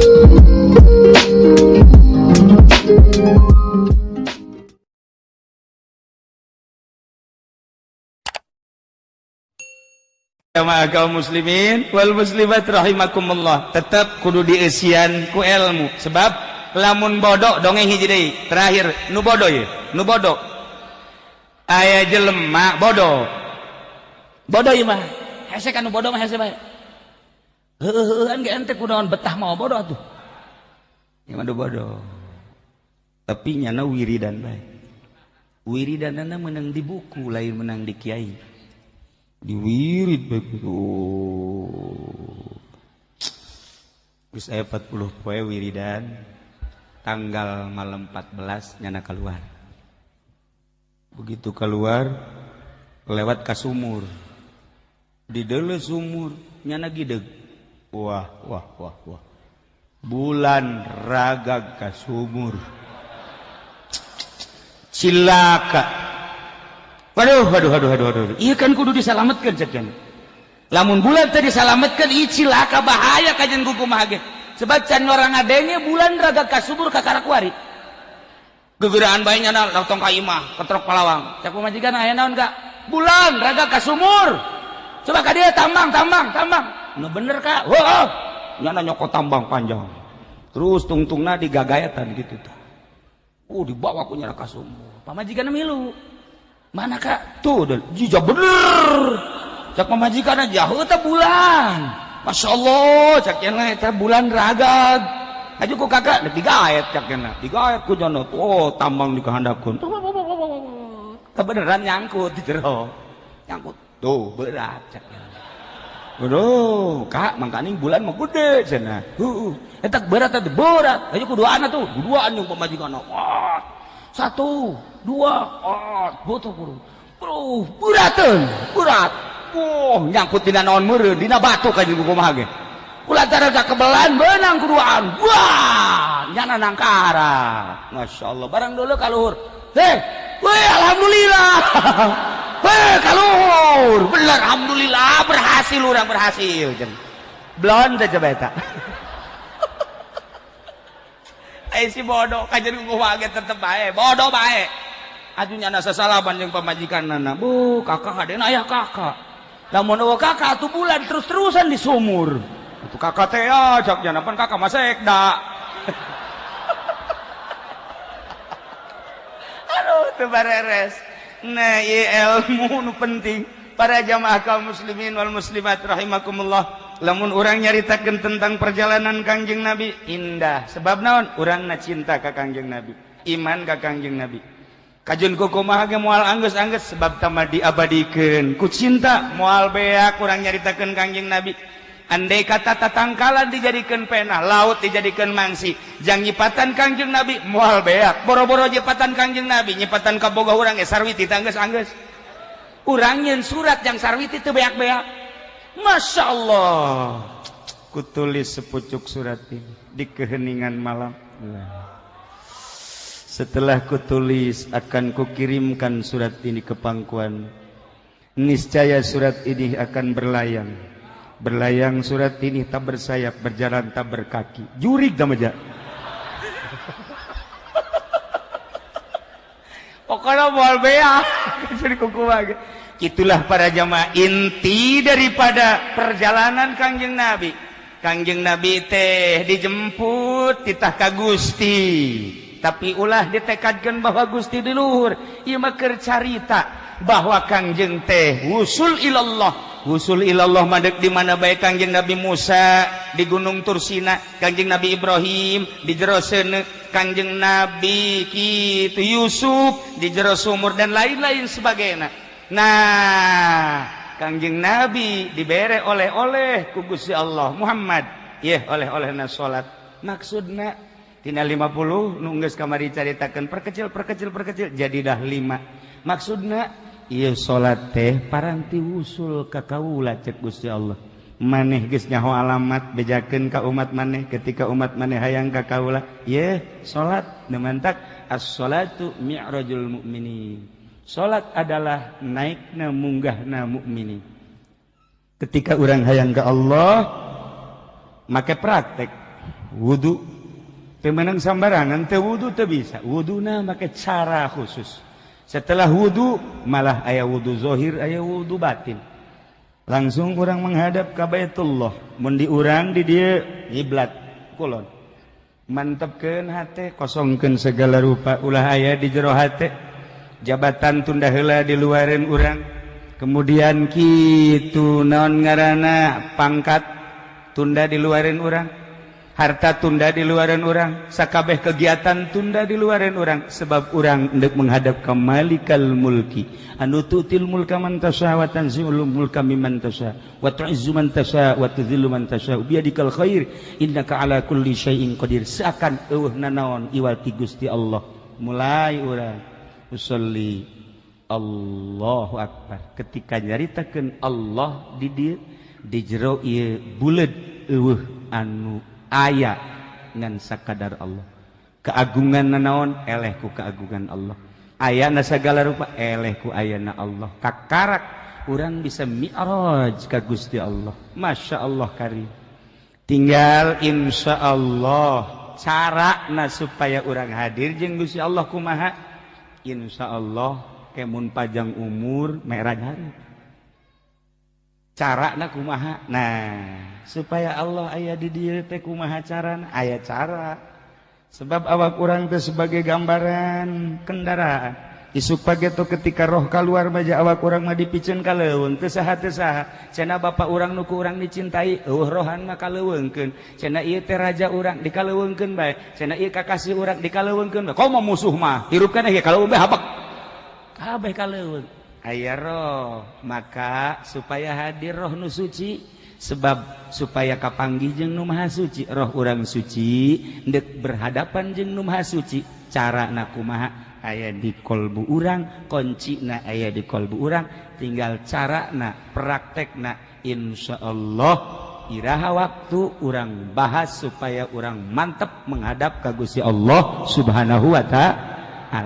Jamaah kaum muslimin wal muslimat rahimakumullah, tetap kudu dieusian ku ilmu, sebab lamun bodoh dongeng hiji deui terakhir. Nu bodoh ye, nu bodoh, aya jelema bodoh bodoh ieu mah hese kan. Nu bodoh mah hese bae, heueuh-heueuhan ge ente kunaon betah mau bodoh atuh. Ieu mah bodoh tapi nyana wiridan bae. Wiridanana menang di buku, lain menang di kiai. Diwirid begitu, geus aya 40 poe wiridan, tanggal malam 14 nyana keluar. Begitu keluar, lewat ka sumur, di deuleu sumur nyana gideg, wah wah wah wah, bulan ragag ka sumur, cilaka. Waduh waduh waduh waduh waduh, iya kan kudu disalametkeun. Cek lamun bulan tadi disalametkeun, ieu cilaka, bahaya. Kajen ku kumaha ge, sebab can orang adenge bulan ragag ka sumur kakara kuari gegeraan bae. Nyana tong ka imah, ketrok palawang. Cek pamajikan, "Aya naon, Kak?" "Bulan ragag ka sumur, coba ka dia, tambang tambang tambang." "Nu bener, Kak?" "Heuh." Nyana nyokot tambang panjang, terus tungtungna digagayatan gitu tuh. Dibawa ku nyana ka sumur. Pamajikan milu, "Mana, Kak?" "Tuh jija bener." Cek pamajikan, "Jauh teh bulan, masya Allah." Cek yang eta bulan ragag aja ku kakak digaet. Cek yang digaet ku nyana, oh, tambang dikehandapkeun, kebenaran nyangkut di jero, nyangkut tuh berat. Cek, "Aduh, Kak, mangkaning bulan mah gede cenah." "Heeh, eta berat, eta berat. Ayo kuduaan tuh, kuduaan jeung pamajikan. Wah, satu, dua, oh, butuh kudu. Bro, berateun, berat. Oh, nyangkut dina naon meureun, dina batu ka jeung kumaha ge. Kulantaran kebelan beunang kuduaan. Wah, nyana nangkara. Masya Allah, barang dulu ka luhur. Heh, weh, alhamdulillah. Heh, ka luhur. Bener, alhamdulillah berhasil, urang berhasil. Blon teh coba eta. Ai si bodoh kajen kumaha ge tetep bae, bodoh bae. Atuh nyana sasalaman jeung pamajikanna. "Bu, kakak hadena aya kakak. Lamun eueuh kakak atuh bulan terus-terusan di sumur. Atuh kakak teh ya cak nyana pan kakak mah sekda." Aduh, teu bareres. Nah, ieu ilmu nu penting. Para jamaah kaum muslimin wal muslimat rahimakumullah. Lamun urang nyaritakeun tentang perjalanan Kangjeng Nabi, indah. Sebab naon? Urangna cinta ka Kangjeng Nabi, iman ka Kangjeng Nabi. Kajun ku kumaha ge moal anggeus-anggeus, sebab tama diabadikeun ku cinta, moal beak urang nyaritakeun Kangjeng Nabi. Andai kata tatangkalan dijadikeun pena, laut dijadikeun mangsi jang nyipatan Kangjeng Nabi, moal beak. Boro-boro nyipatan Kangjeng Nabi, nyipatan kaboga urang ge sarwiti teh anggeus-anggeus. Urang nyeun surat jang sarwiti teu beak-beak. Masya Allah, kutulis sepucuk surat ini di keheningan malam. Setelah kutulis, akan kukirimkan surat ini ke pangkuan. Niscaya surat ini akan berlayang. Berlayang surat ini tak bersayap, berjalan tak berkaki. Jurig dah aja. Pokoknya moal beak. Jadi kuku. Itulah para jamaah inti daripada perjalanan Kangjeng Nabi. Kangjeng Nabi teh dijemput titah ka Gusti. Tapi ulah ditekadkan bahwa Gusti di luhur. Ieu mah keur carita bahwa Kangjeng teh wusul ilallah. Wusul ilallah madeg di mana bae. Kangjeng Nabi Musa di Gunung Tursina, Kangjeng Nabi Ibrahim di jero seuneu, Kangjeng Nabi kitu Yusuf di jero sumur, dan lain-lain sebagainya. Nah, Kangjeng Nabi dibere oleh-oleh ku Gusti Allah, Muhammad. Yeh, oleh-olehna salat. Maksudna tina 50 nu geus kamari caritakeun, perkecil perkecil perkecil jadi dah 5. Maksudna ieu salat teh paranti wusul ka kaula. Cek Gusti Allah, "Maneh geus nyaho alamat, bejakeun ka umat maneh ketika umat maneh hayang ka kaula, ye salat." Nu mantak as-salatu mi'rajul mukminin, salat adalah naikna munggahna mukminin. Ketika urang hayang ka Allah, make praktek. Wudu teu meunang sambarangan, teu wudu teu bisa. Wuduna make cara khusus. Setelah wudu malah aya wudu zahir, aya wudu batin. Langsung urang menghadap ka Baitullah. Mun di urang di dieu ngiblat kulon. Mantepkeun hate, kosongkeun segala rupa ulah aya di jero hate. Jabatan tunda heula di luareun urang. Kemudian kitu naon ngaranna pangkat tunda di luareun urang. Harta tunda di luaran urang, sakabeh kegiatan tunda di luaran urang, sebab urang hendak menghadap ke Malikal Mulki anu tu'til mulka man tasha wa tanzi'ul mulka mimman tasha wa tu'izzu man tasha wa tudhillu man tasha biyadikal khair innaka ala kulli syai'in qadir. Seakan eueuh nanaon iwal ti Gusti Allah. Mulai urang usolli Allahu akbar. Ketika nyaritakeun Allah di dieu di jero ieu buleud eueuh anu aya ngan sakadar Allah. Keagungan nanaon eleh ku keagungan Allah. Ayana segala rupa eleh ku ayana Allah. Kakarak urang bisa mi'raj ka Gusti Allah. Masya Allah karim. Tinggal insya Allah carana supaya urang hadir jeung Gusti Allah kumaha? Insya Allah kemun panjang umur mi'raj hari. Carana kumaha? Nah, supaya Allah aya di dieu teh kumaha carana? Aya cara. Sebab awak urang teh sebagai gambaran kendaraan. Isuk pageto ketika roh keluar baja awak urang mah dipiceun ka leuweung teu saha teu saha. Cenah bapak urang nu ku urang dicintai, eueuh rohan mah kaleuweungkeun. Cenah ieu teh raja urang dikaleuweungkeun bae. Cenah ieu kakasih urang dikaleuweungkeun bae. Komo musuh mah hirup keneh ge kaleuweung bae habek. Kabeh kaleuweung. Aya roh, maka supaya hadir roh nu suci, sebab supaya kapanggih jeung nu maha suci, roh urang suci ndek berhadapan jeung nu maha suci, carana kumaha aya di kolbu urang, kuncina aya di kolbu urang, tinggal carana praktekna. Insyaallah iraha waktu urang bahas supaya urang mantep menghadap ka Gusti Allah Subhanahu wa ta'ala.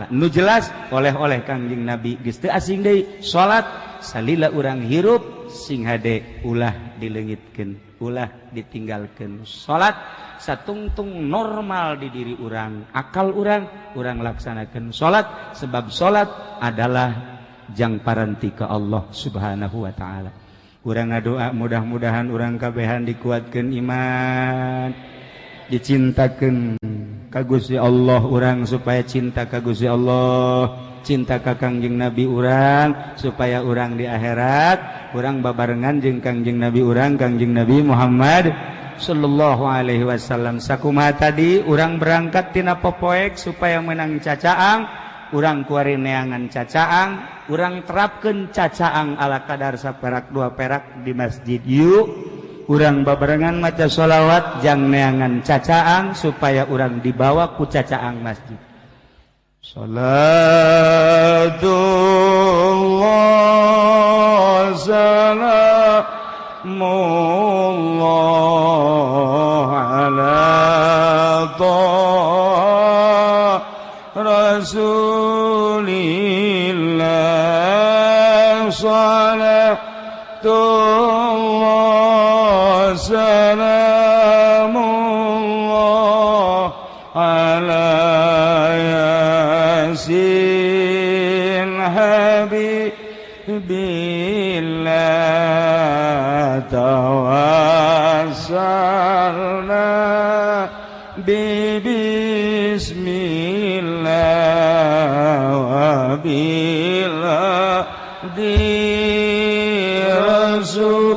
Nu jelas oleh-oleh Kangjeng Nabi geus teu asing deui salat salila urang hirup sing hade ulah dileungitkeun, ulah ditinggalkeun. Salat satungtung normal di diri urang, akal urang, urang laksanakeun salat, sebab salat adalah jang paranti ka Allah Subhanahu wa taala. Urang ngadoa mudah-mudahan urang kabehan dikuatkeun iman, dicintakeun ka Gusti Allah urang supaya cinta ka Gusti Allah, cinta ka Kangjeng Nabi urang supaya urang di akhirat urang babarengan jeung Kangjeng Nabi urang, Kangjeng Nabi Muhammad sallallahu alaihi wasallam. Sakumaha tadi urang berangkat tina popoek supaya menang cacaang, urang kuari neangan cacaang, urang terapkeun cacaang ala kadar saperak dua perak di masjid. Yuk urang babarengan maca sholawat jang neangan cacaang supaya urang dibawa ku cacaang masjid. Salatullah salamullah ala taha rasulillah salatullah salamullah ala yasin habibillah tawassalna bibismillah wa billah di rasulillah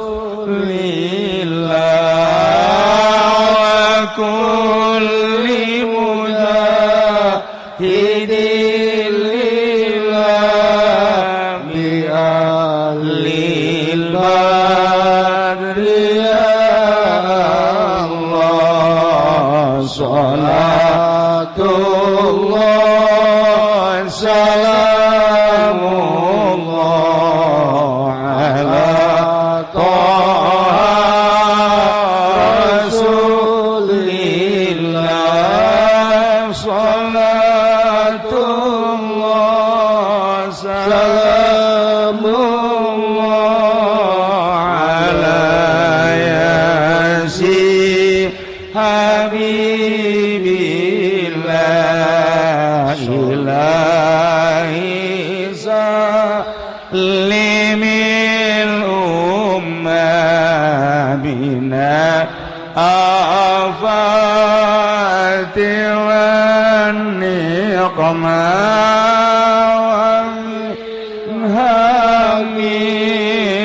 wa kulli mujahidin lillah bi ahlil badri ya Allah. Salatullah salamullah ala taha rasulillah. Salatullah salamullah ala yasin habibillah Habibillah. Ilahi salimil ummah minal afati wan niqmah wa min hammi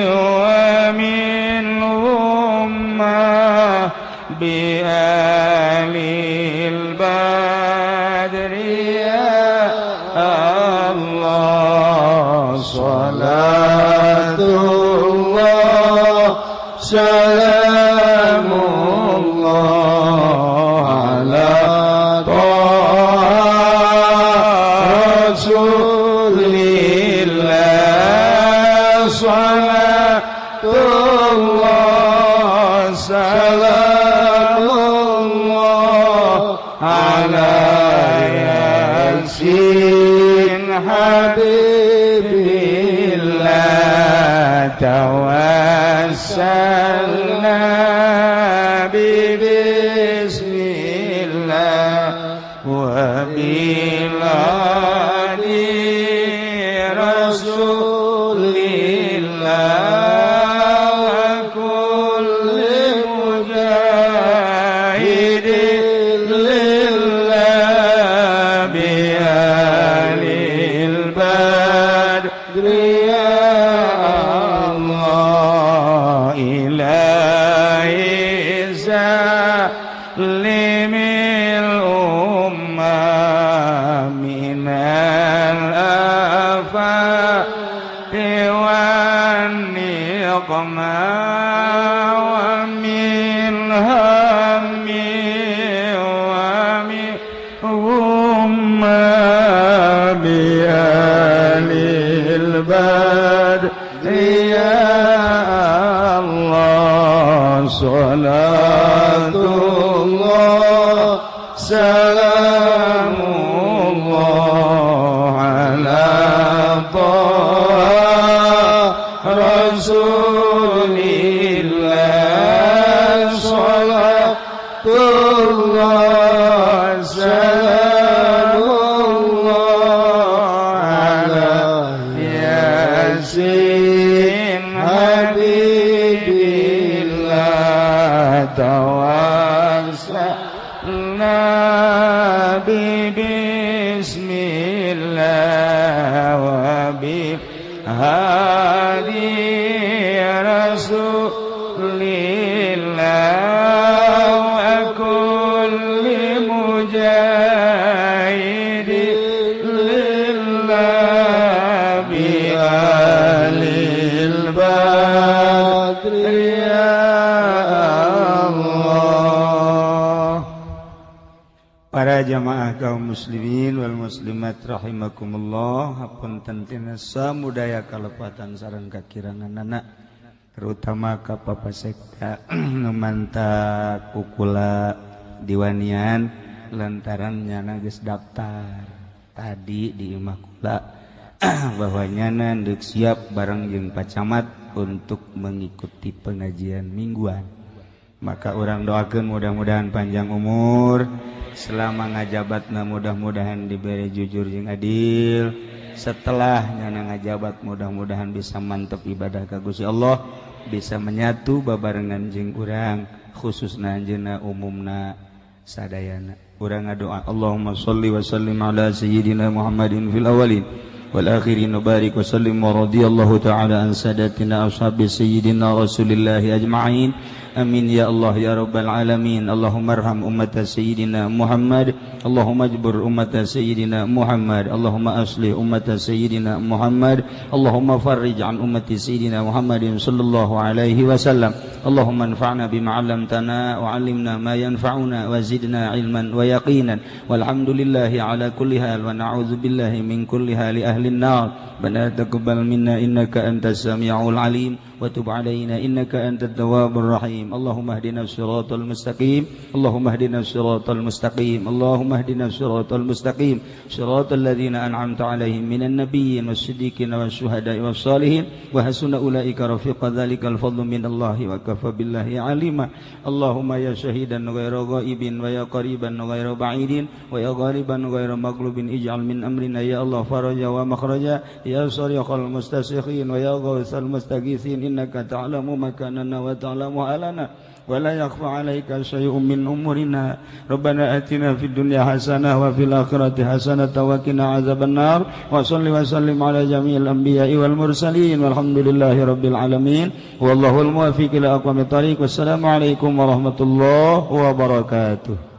wa min ghummah bi ahlil badri ya Allah. Salatullah salamullah ala Taha Rasulillah. Salatullah salamullah ala Yasin Habibillah. Tawassalna bismillah wa biladi Rasulillah wa kulli mujahidin lillah bi ahlil badri ya Allah. Ilahi salimil ummah minal afati wan niqmah wa min hammi wa min ghummah bi ahlil badri ya Allah. Salatullah salamullah ala Taha Rasulillah. Salatullah salamullah ala Yasin Habibillah. Tawassalna bismillah wa bi hadi Rasulillah wa kulli mujahidin lillah bi ahlil badri ya Allah. Para jamaah kaum muslimin wal muslimat rahimakumullah, hapunten tina samudaya kalepatan sareng kakiranganana, terutama ka Papa Sekda nu mantak kukula diwanian lantaran nyana geus daftar tadi di imah kula bahwa nyana deuk siap bareng jeung Pak Camat untuk mengikuti pengajian mingguan. Maka urang doakeun mudah-mudahan panjang umur, selama ngajabatna mudah-mudahan diberi jujur jeung adil, setelah nyana ngajabat mudah-mudahan bisa mantep ibadah ka Gusti Allah, bisa menyatu babarengan jeung urang khususna anjeunna umumna sadayana. Urang ngadoa Allahumma sholli wa sallim ala sayyidina Muhammadin fil awwalin wal akhirin wa barik wa sallim wa radiyallahu ta'ala an sadatina ashabi sayyidina Rasulillahi ajma'in. Amin ya Allah ya rabbal alamin. Allahumma arham ummata sayyidina Muhammad, Allahumma ajbur ummata sayyidina Muhammad, Allahumma aslih ummata sayyidina Muhammad, Allahumma farrij an ummati sayyidina Muhammadin sallallahu alaihi wasallam. Allahumma anfa'na bima 'allamtana wa 'allimna ma yanfa'una wa zidna ilman wa yaqinan. Walhamdulillahi ala kulli hal wa na'udzu billahi min kulli hali ahli an-nar. Bana taqabbal minna innaka antas samiul alim. وتب علينا إنك أنت التواب الرحيم. اللهم اهدنا الصراط المستقيم، اللهم اهدنا الصراط المستقيم، اللهم اهدنا الصراط المستقيم، صراط الذين أنعمت عليهم من النبيين والصديقين والشهداء والصالحين وحسن أولئك رفيقا. ذلك الفضل من الله وكفى بالله عليما. اللهم يا شهيدا غير غائب ويا قريبا غير بعيد ويا غالبا غير مغلوب اجعل من أمرنا يا الله فرجا ومخرجا. يا صريخ المستصرخين ويا غوث المستغيثين إنك تعلم مكاننا وتعلم حالنا ولا يخفى عليك شيء من أمورنا. ربنا آتنا في الدنيا حسنة وفي الآخرة حسنة وقنا عذاب النار. وصل وسلم على جميع الأنبياء والمرسلين والحمد لله رب العالمين. والله الموفق إلى أقوم الطريق. والسلام عليكم ورحمة الله وبركاته.